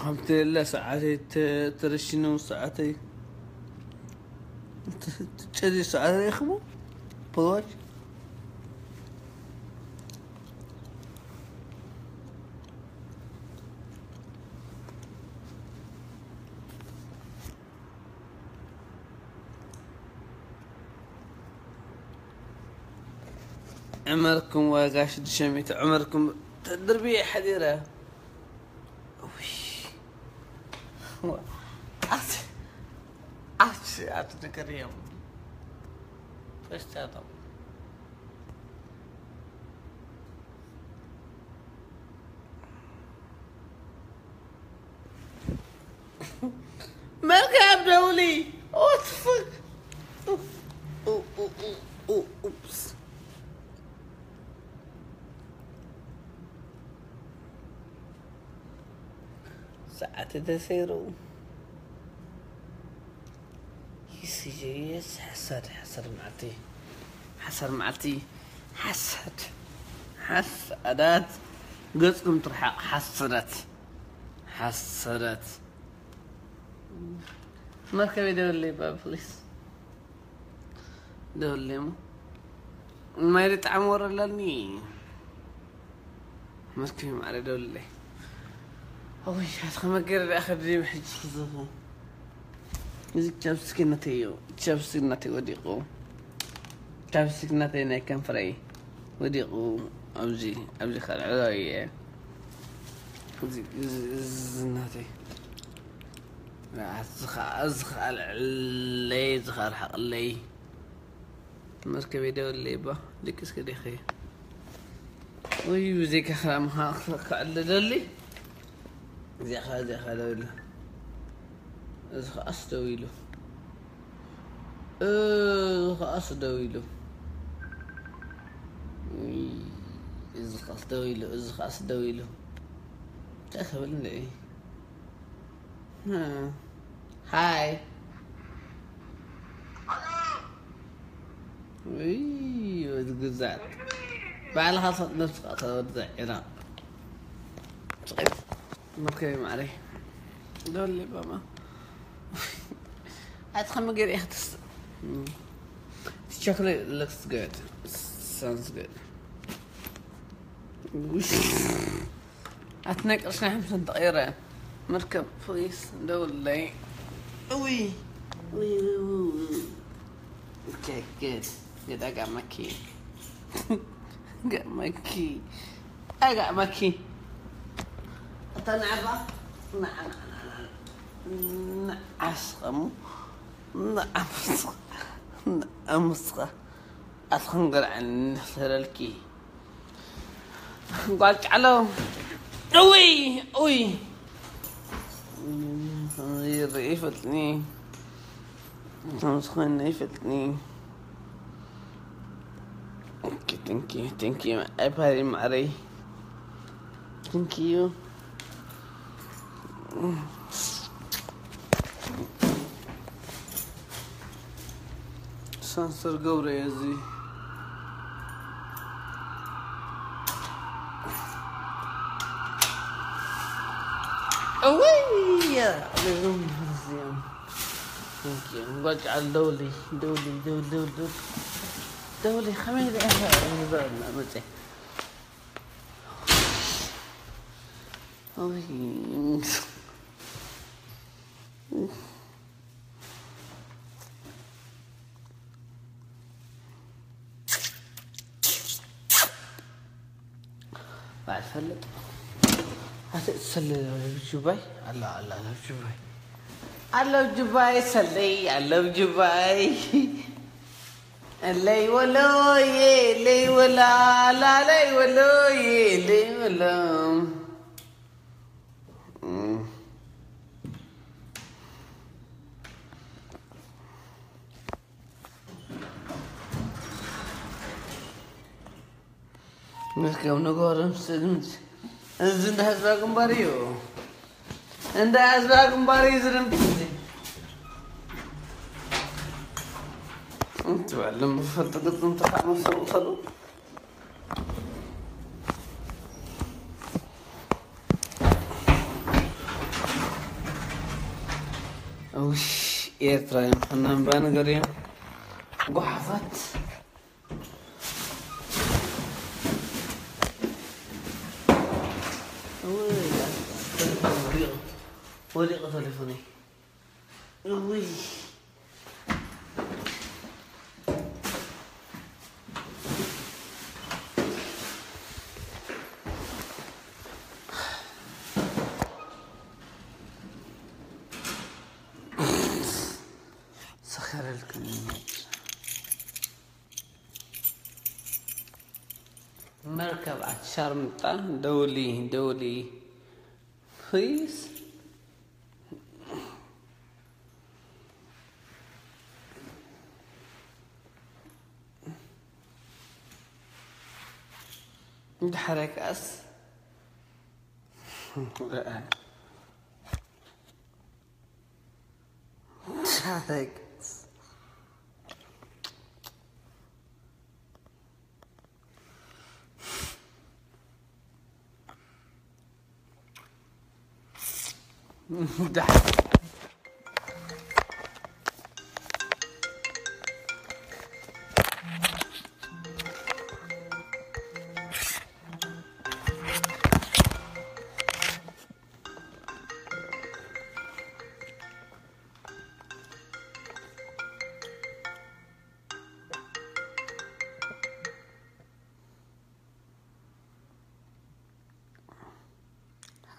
ከምቲ ለ ሰዓተይ ተ-፣ ተረሽኑ ሰዓተይ ተ-፣ ትጨዲ ሰዓት ረኢኽሞ? ፖዋች? ዕመርኩም ዋጋ ሽዱሽተ ሚእቲ ዕመርኩም ተድርቢ ሓዲረ። ውይ። ኣት-፣ ኣት-፣ ኣት ነገር እዮም። ፈስታቶም። መርከብ ደውሊ። What the fuck? ኡ-፣ ኡ-፣ ኡ-፣ ኡ-፣ ኡፕስ። ሰዓት ተሰይሩ። ይስየስ ሓሳድ፣ ሓሳድ መዓልቲ፣ ሓሳድ መዓልቲ፣ ሓሳድ፣ ሓሳዳት፣ ገጽኩም ትርሓቕ ሓሰዳት፣ ሓሰዳት። መርከበይ ደውለይ ባ ፕሊስ። ደውለይ እሞ። ማይ ጣዕሚ ወረለኒ። መስኪን ማዕረ ደውለይ። ኣውይ፣ ኣትኸ መገረ ደኣ ከድሪ ብሕጂ ክዝኹ። እዚ ቻፕስቲክ ናተይ እዩ። ቻፕስቲክ ናተይ ወዲቑ። ቻፕስቲክ ናተይ ናይ ከንፈረይ ወዲቑ። ኣብዚ፣ ኣብዚ ከልዕሎ እየ። እዚ፣ እዚ፣ እዚ ናተይ። እዚ ኸዓ፣ እዚ ኸዓ ልዕለይ፣ እዚ ኸዓ ርሓቕለይ። መርከበይ ደውለይ እባ፣ ደቂስኪ ዲኺ? ውይ፣ ብዘይካ ክራምኻ ክዕሊ ደሊ። እዚኣኻ፣ እዚኣኻ ደውለ። እዚ ኸዓስ ደው ኢሉ። እዚ ኸዓስ ደው ኢሉ። ውይ፣ እዚ ኸዓስ ደው ኢሉ፣ እዚ ኸዓስ ደው ኢሉ። እንታይ ክብል እንድዒ? ሃ። ሃይ። ውይ፣ ወዲ ግዛዕ። ባዕልኻ ሰጥ ነብስኻ ተወድዕ ኢና። ጽቂት። መርከቢ ማዕረይ። ዶሊ ባማ። ኣቲ ከመ ገይረ ኢኻ ትስ-፣ እም። This chocolate looks good. Sounds good. ኣቲ ናይ ቅርሽና ሓምሰን ተቐይረ። መርከብ ፕሊስ ደውለይ። ውይ። ውይ፣ ውይ፣ ውይ፣ ውይ። Okay, good. Good, I got my key. Got my key. I got my key. ኣታ ንዓባ። ንዓ፣ ንዓ፣ ንዓ፣ ንዓ። ንዓስኸሙ። ንዓምስኻ። ንዓምስኻ። ኣትኸን ገርዓን ንሰለልኪ። ጓል ጫሎ። ኡይ፣ ኡይ። ይርኢ ይፈልጥኒ። ከም ዝኾነ ይፈልጥኒ። ኦኬ፣ thank you፣ thank you። ኣይባህሪ ማዕረይ። Thank you። ሳንሰር ገብረ እየ እዚ። እውይ፣ እዚኦም። Thank you። እንቋጭ ደውሊ፣ ደውሊ፣ ደውሊ፣ ደውሊ፣ ደውሊ። ደውሊ፣ ከመይ ኢለ እየ መፅየ? ባይ ፈልጥ። ኣተ ሰለ ጁባይ ኣላ ኣላ ጁባይ ኣላ ጁባይ ሰለይ ኣላ ጁባይ ለይ ወሎዬ ለይ ወላ ላ ለይ ወሎዬ ለይ ወሎ መርከብ ነገርም ስድምት እዚ እንደ ህዝባ ግንባር እዩ። እንደ ህዝባ ግንባር እዩ ዝድምት እዚ። እንትበልም ብፈልጥ ገጽ እንተኻመሰሉ ከሉ። ውሽ፣ ኤርትራ እዮም። ሕና እምባ ነገር እዮም። ጓሓፋት። ውይ፣ ወዲቑ፣ ወዲቑ ተሌፎነይ። ውይ። ሰኸረልክኒ። መርከብ ኣትሻርምጣ ደውሊ፣ ደውሊ ፕሊዝ። ድሕረይ ከኣስ ድሕረይ ከኣስ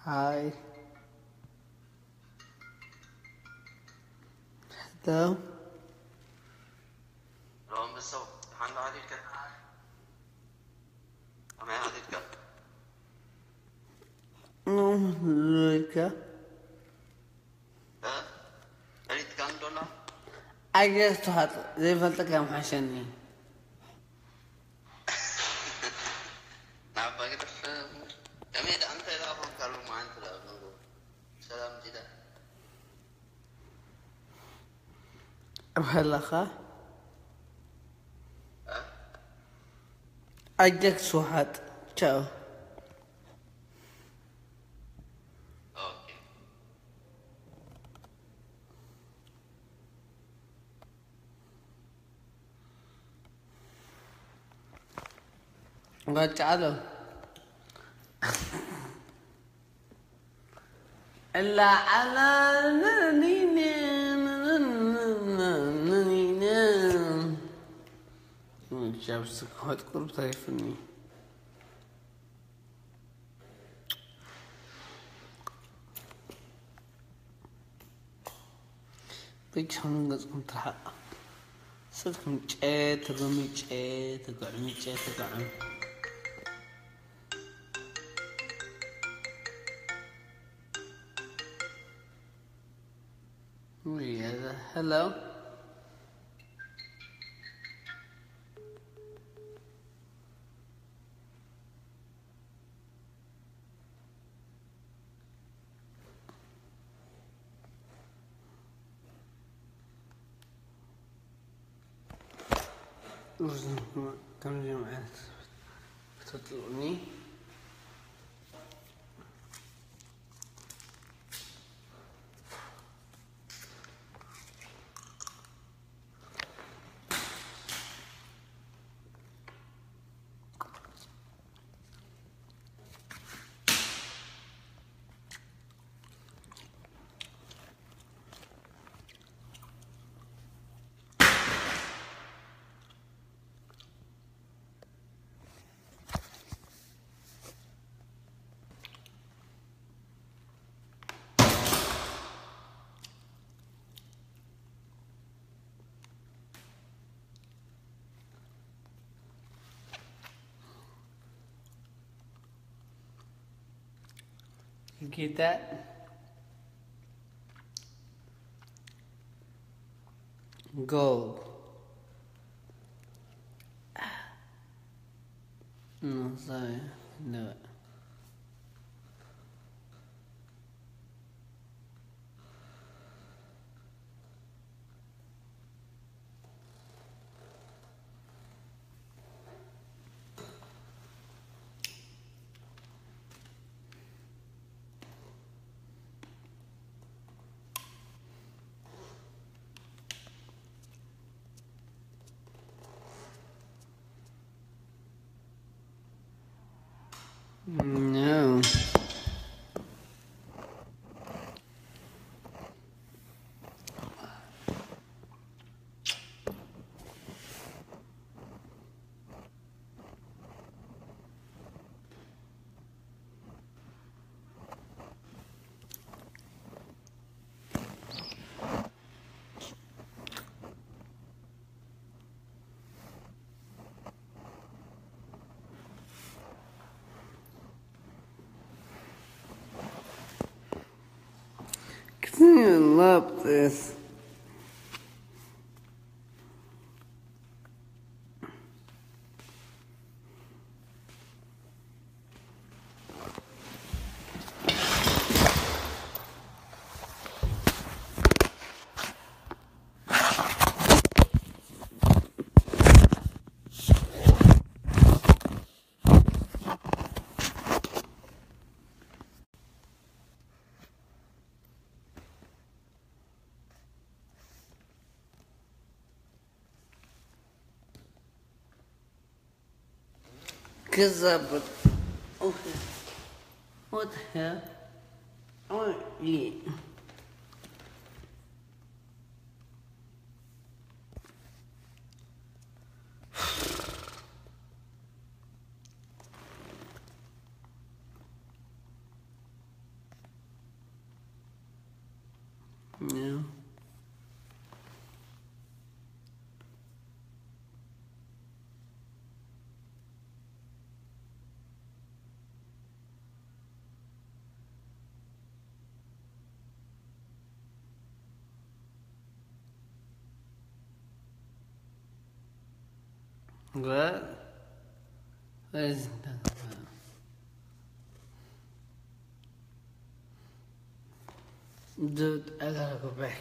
ሃይ። ሄሎ። ሮም ብሰው ሓንዶ ሓሊልከ? ኣመይ ሓሊልከ? ኖ፣ ሪካ። እ? ሪትካ እንዶላ? ኣየር ትውሓጥ፣ ዘይፈልጠካ ምሓሸኒ። ናብ ኣግድፍ፣ ከመይ ደኣ፣ እንታይ ደኣ ኮንካ ሎማዓንቲ ደኣ፣ ሰላም ዲዳ? ኣብ ሃለኻ? እ? ኣጀክ ስውሓት፣ ቻው። ኦኬ። ጓጫ ኣሎ። እላ ዓላ ነኒነ፣ ነኒነ። ጃብስ ክወጥ ቁርብ ተሪፍኒ። ብቻውን ገጽኩም ትርሓቕ። ስልኩም ጨ፣ ተጎሚጨ፣ ተጎዕሚጨ፣ ተጎዕም። ውይ፣ ሄሎ። ከምዚኦም ዓይነት ክተጥልቑኒ። ጌታ ጎል። No, sorry. No. No. Clean up this. Cause I but okay. What the hell? Oh yeah. Yeah. What? What is that? Dude, I gotta go back.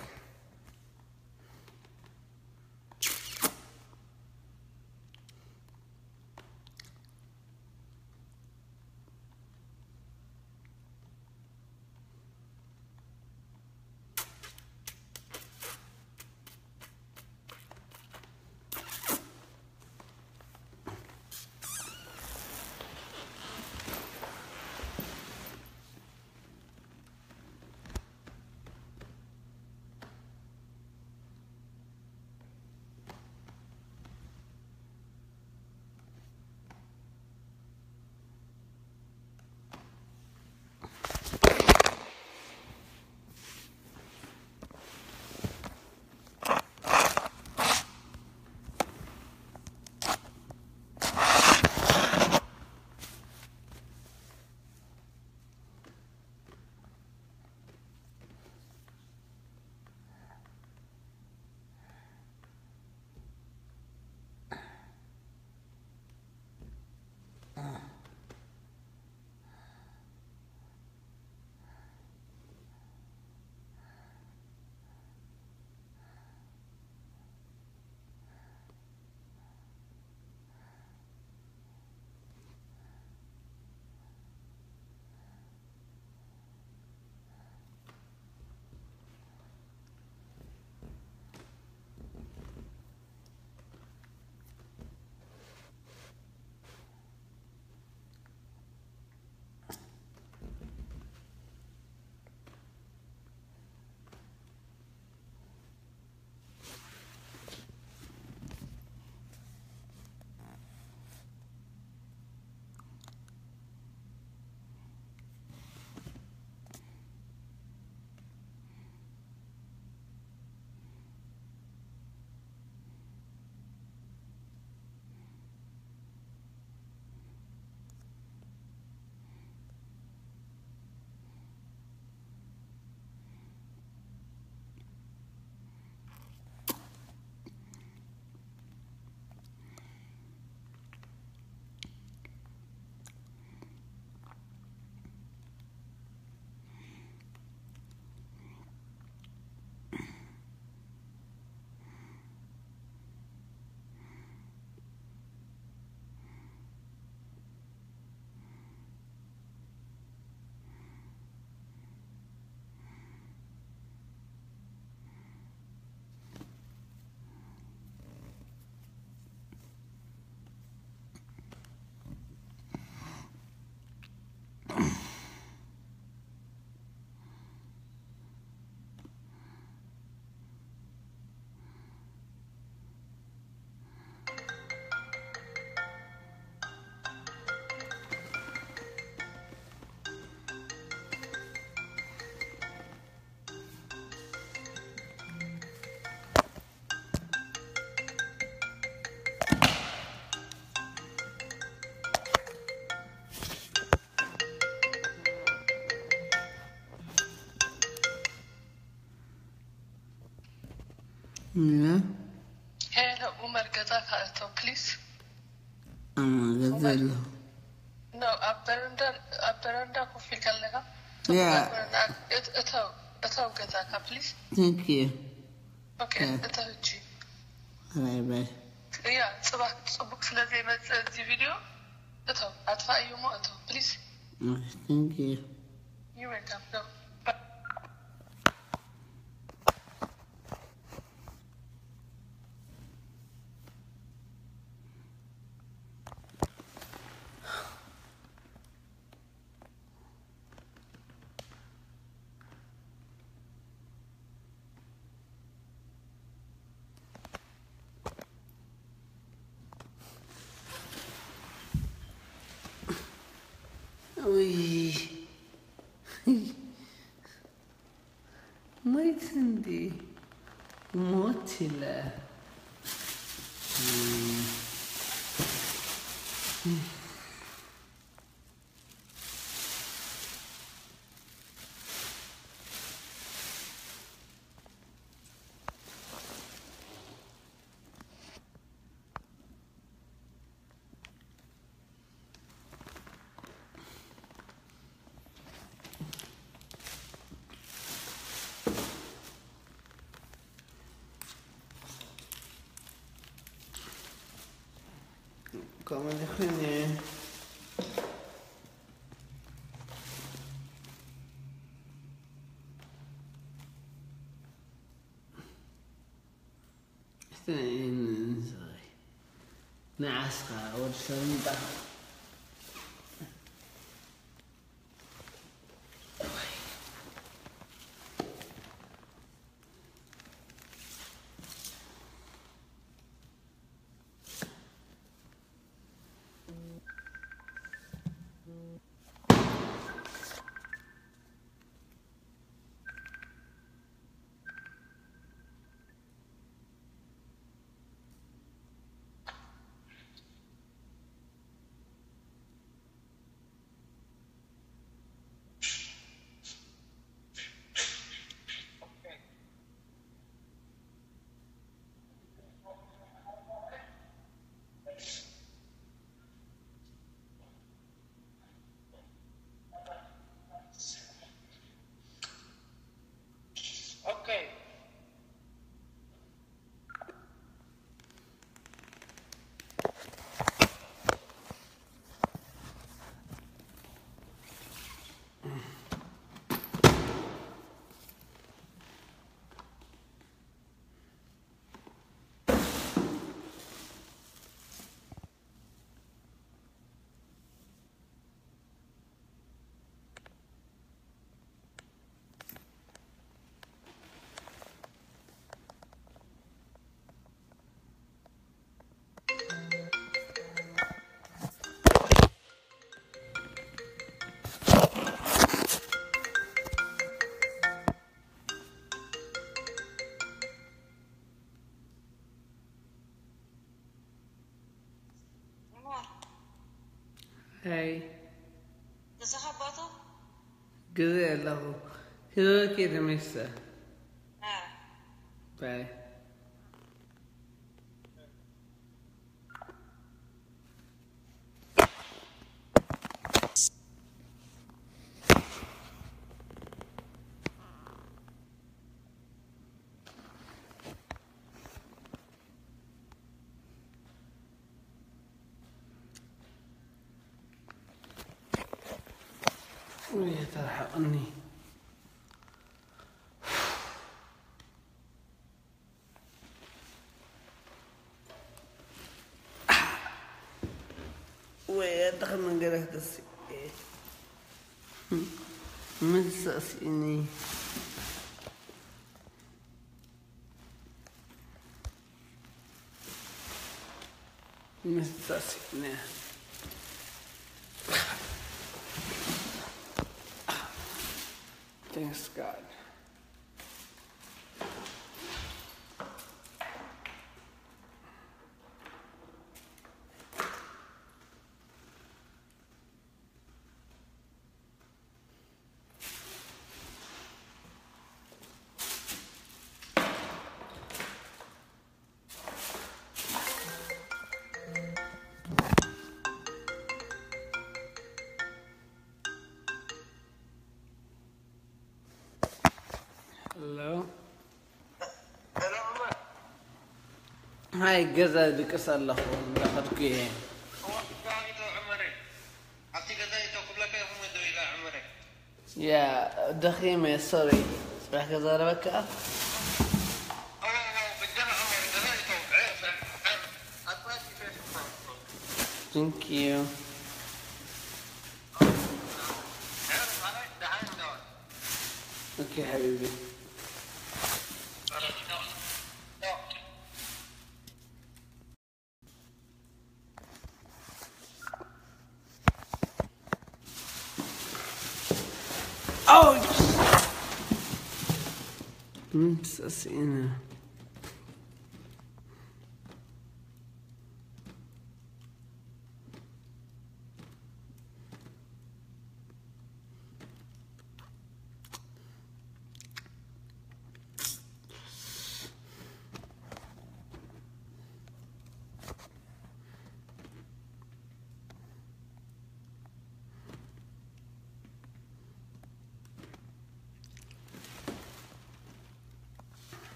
ያ ሄሎ ኡመር፣ ገዛካ እቶ ፕሊስ። ኣማ ገዛ ኣለኹ። ኖ ኣብ በረንዳ ኣብ በረንዳ ኮፍ ኢልካ ኣለካ። ያ እተው እተው ገዛካ ፕሊስ። thank you ኦኬ እተው እጂ። ባይ ባይ ያ ጽባሕ ጽቡቅ ስለ ዘይመጽእ እዚ ቪድዮ እተው ኣጥፋእዮ እሞ እተው ፕሊስ። thank you You welcome. ውይ ሞይት እንዲ ሞት ኢለ ከምዚ ኾይኑ ንዓስኻ ወዲ ሰብ ምጣ ሄይ ግዜ ኣለኹ። ህይወት እየ ተመሲጠ። ባይ። ውይ ተርሓቕኒ። ወይ ኣንተ ከም መንገዳት ደስ ምን ሰስኢኒ። ምን ሰስኢኒ። Thanks God. Hello. ሃይ፣ ገዛ ድቅስ ኣለኹ፣ እንዳኸድኩ እየ። ያ፣ ደኺመ፣ ሶሪ። ጽባሕ ከዛረበካ። Thank you. Okay, حبيبي. Oh! ምን ትሰስኢነ?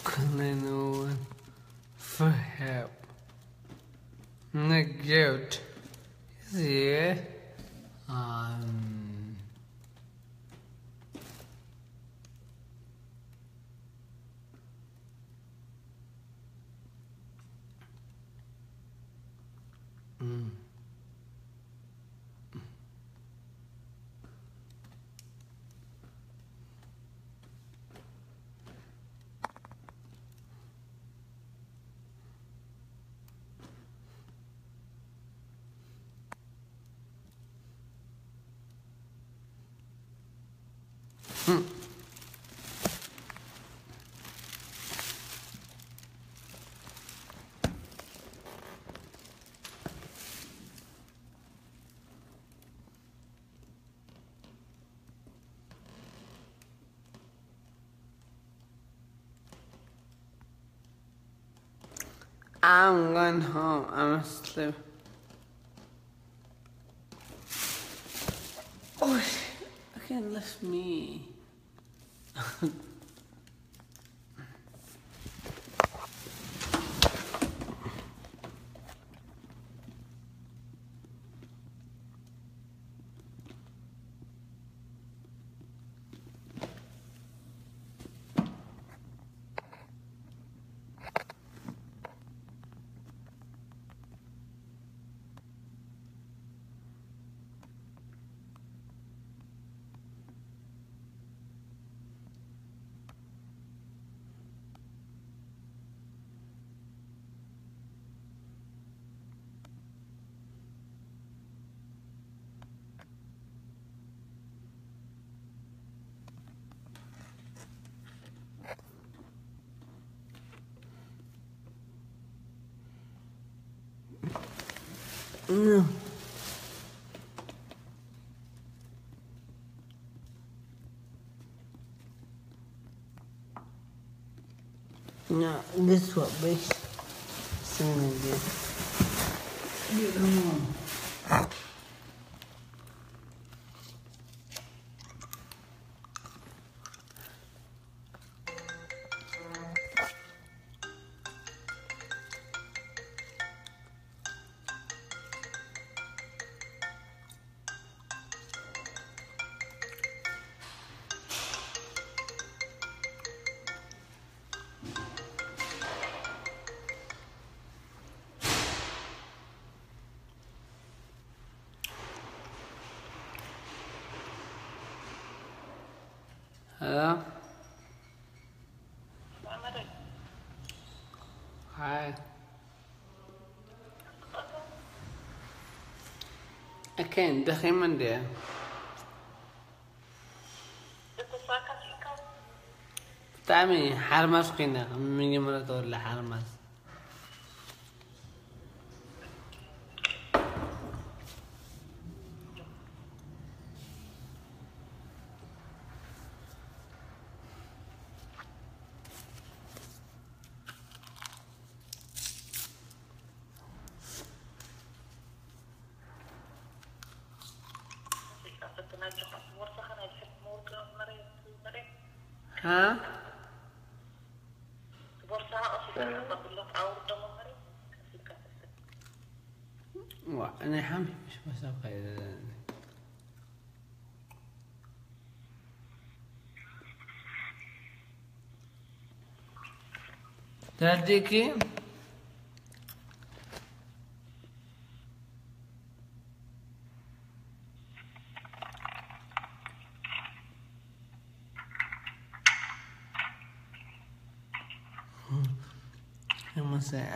Can anyone for help? Negate is here. Um, I'm going home. I'm asleep. Oh, you can't lift me. No. No, this one, bitch. Send me this. ኣይ። ኣከን ደኺመ እንድየ። ብጣዕሚ ሓርማስ ኮይነ፣ ከም መጀመርያ ተወለ ሓርማስ። ها؟ وا، أنا حامي مش مسافة. تهديكي؟ مساء.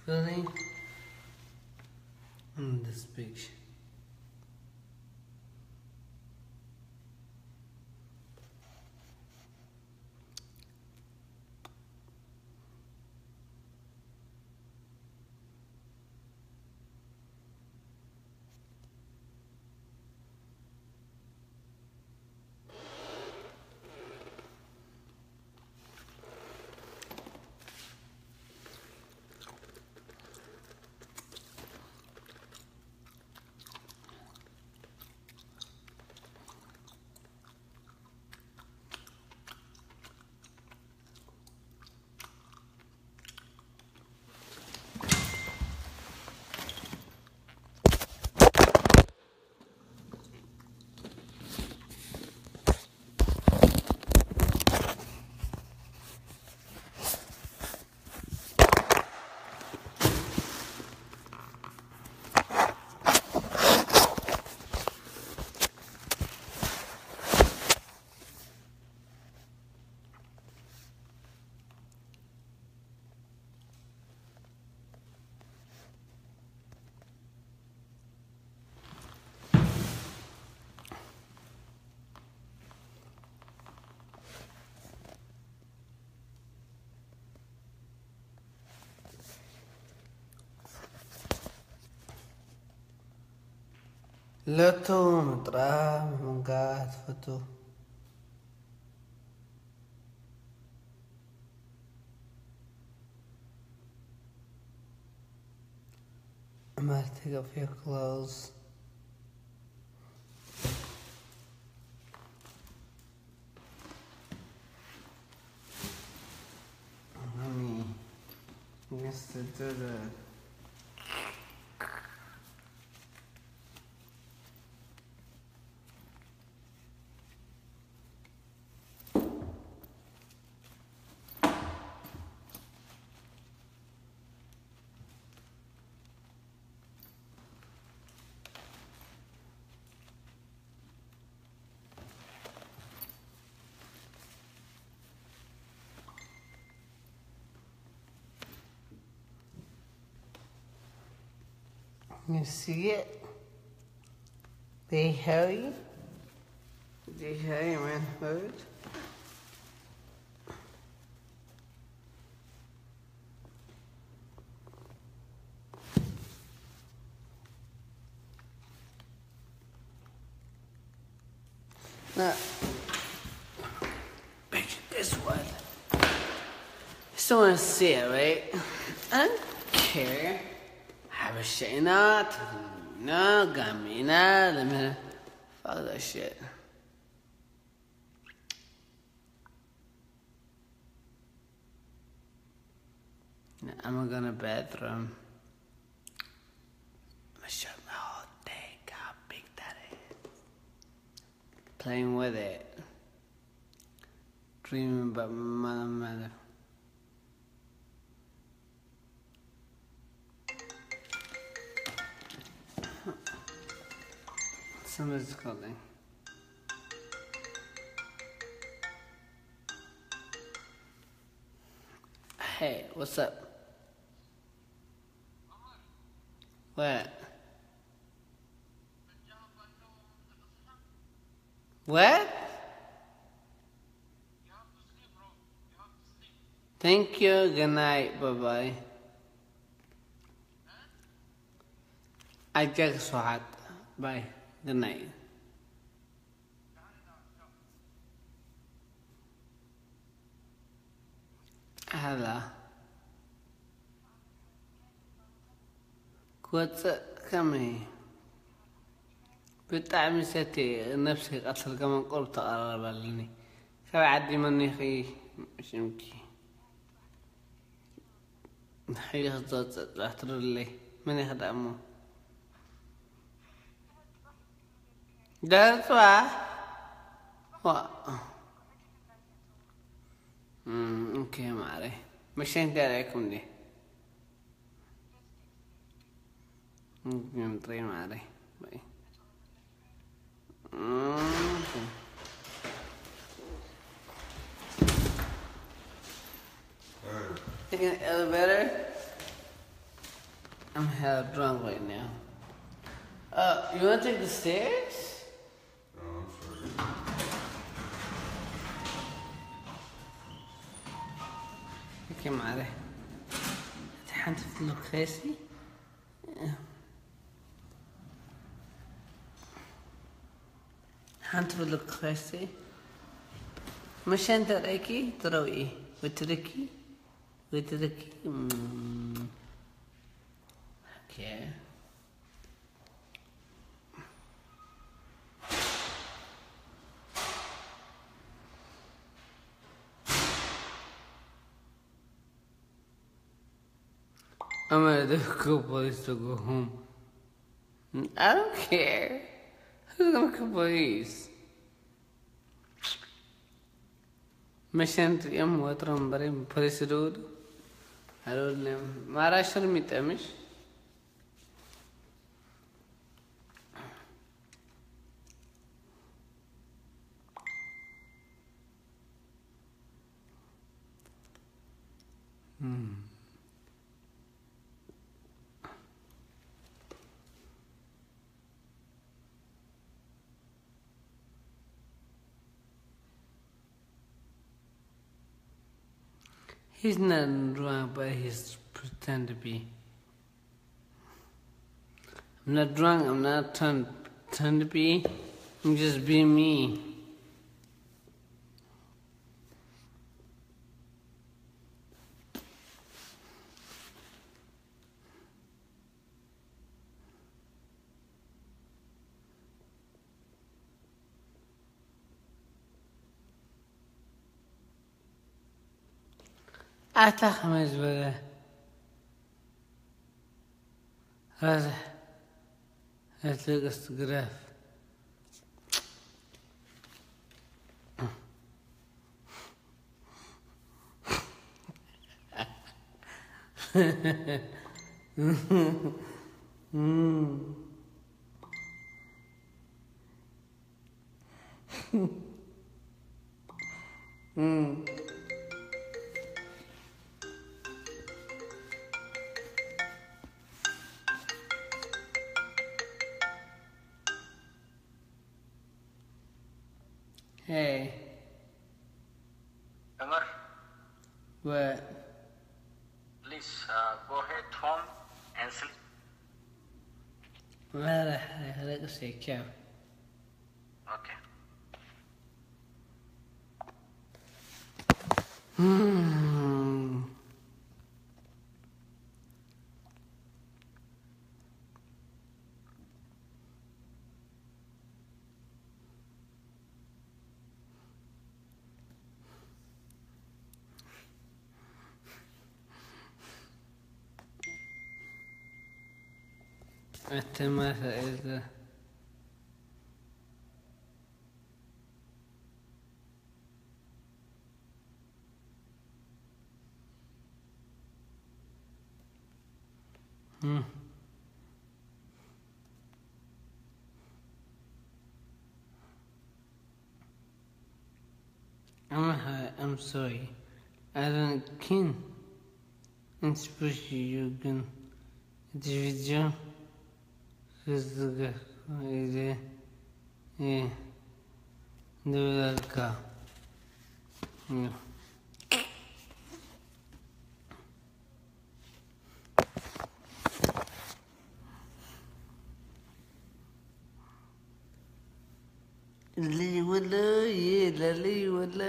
Really? In this picture. ለቶ ምጥራም ምምጋት ፈቱ። I'm gonna take off your clothes. Let me, I guess to do the You see it? They hurry. They hurry, man. Hurt. Now, bitch, guess what? Still wanna see it, right? I don't care. Have a shit not. No, got me not. Let me fuck that shit. I'm gonna bathroom. I'm gonna show my whole dick how big that is. Playing with it. Dreaming about my mother, mother. Somebody's calling. Hey, what's up? What? What? Thank you. Good night. Bye bye. I just what? Bye. Good night. ኣላ ክወፅእ ከመይ? ብጣዕሚ ሰትየ ነብሰይ ቀትል ከማን ቁሩብ ተቐራረባለኒ። ካበይ ዓዲ መኒኺ ሽምኪ? ሓይሊ ክትወፅእ ፅባሕ ትርለይ። መን ኢኺ ደኣ እሞ? ደርፅዋ? ዋ። እም፣ ኦኬ ማዕረይ። መሸንከሪያኩም ድየ? እም፣ ጥሪ ማዕረይ። ባይ። እም፣ ኦኬ። Taking an elevator? I'm hella drunk right now. Uh, you wanna take the stairs? Okay, ማዕረ። እቲ ሓንቲ ፍትሎ ክኸሲ። ሓንቲ ፍትሎ ክኸሲ። መሸንተ ረኪ ትረውኢ። ወትርኪ፣ ወትርኪ። እም፣ ኦኬ። I'm gonna just go police to go home. I don't care. Who's gonna call police? መሸ ንሪኦም ወትሮም በሬም ፖሊስ ደውሉ። ኣልወልም ማራ ሽርሚጠምሽ። He's not drunk, but he's pretend to be. I'm not drunk, I'm not trying, trying to be. I'm just being me. ኣታ ከመይ ዝበለ ረዛሕ፣ እቲ ቅስት ግረፍ። Hey. Ömer. What? Please, uh, go ahead home and sleep. Let us take care. Okay. Hmm. Até mais. Hmm. I'm, I'm sorry. I don't can inspire you ግን እቲ ቪድዮ ክዝግሕ ኢለ እየ ዝብለካ። ልይ ወለ ይለ ልይ ወለ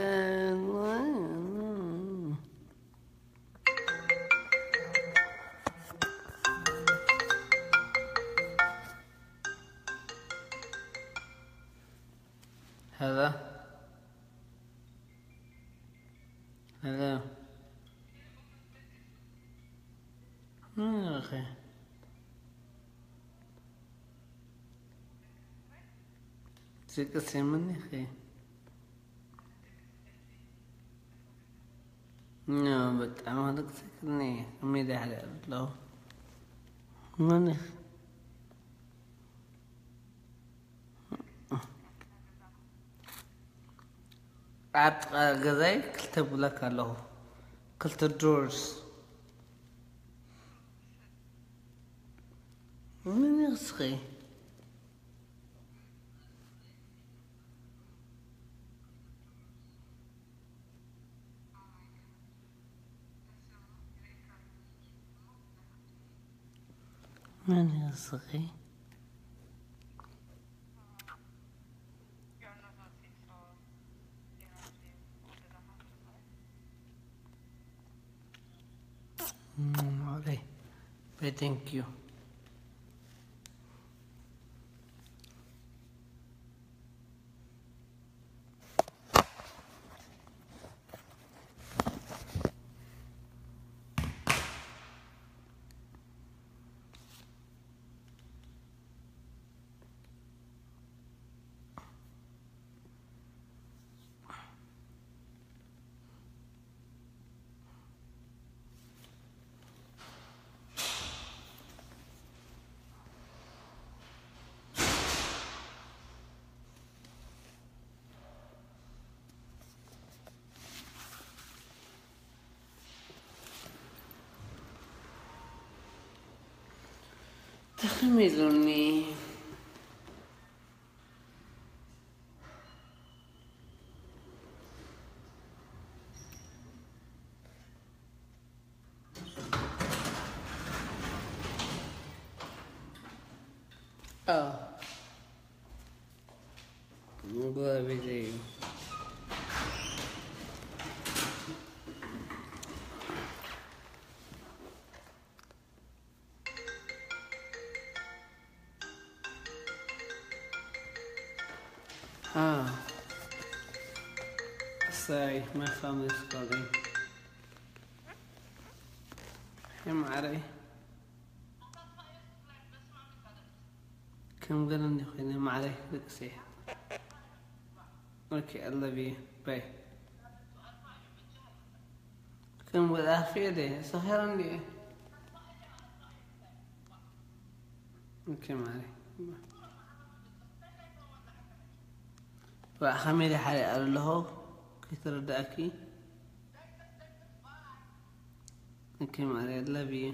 Hello? Hello? Okay. Sika semani khi. No, but I'm not exactly. Me the hell. Hello? Money. ኣብ ጥቓ ገዛይ ክልተ ብላክ ኣለኹ። ክልተ ድሮርስ። ምን ይኽስኺ? ምን ይኽስኺ? Mm, okay. But thank you. ተኸም ኢሉኒ። Oh. Glory to you. Ah. Sorry, my phone is calling. ማዕረይ ከም ገለ እንዲ ኮይነ ማዕረይ ደቅሰይ። Okay, I love you. Bye. ከም ገለ ኣኽፊኤ ደ ሰኺረ እንዲ። Okay, ማዕረይ። ዋ፣ ከመይ ደ ሓደ ኣለኹ ከይተረዳእኪ። Okay, ማዕረይ, I love you.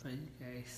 Bye, guys.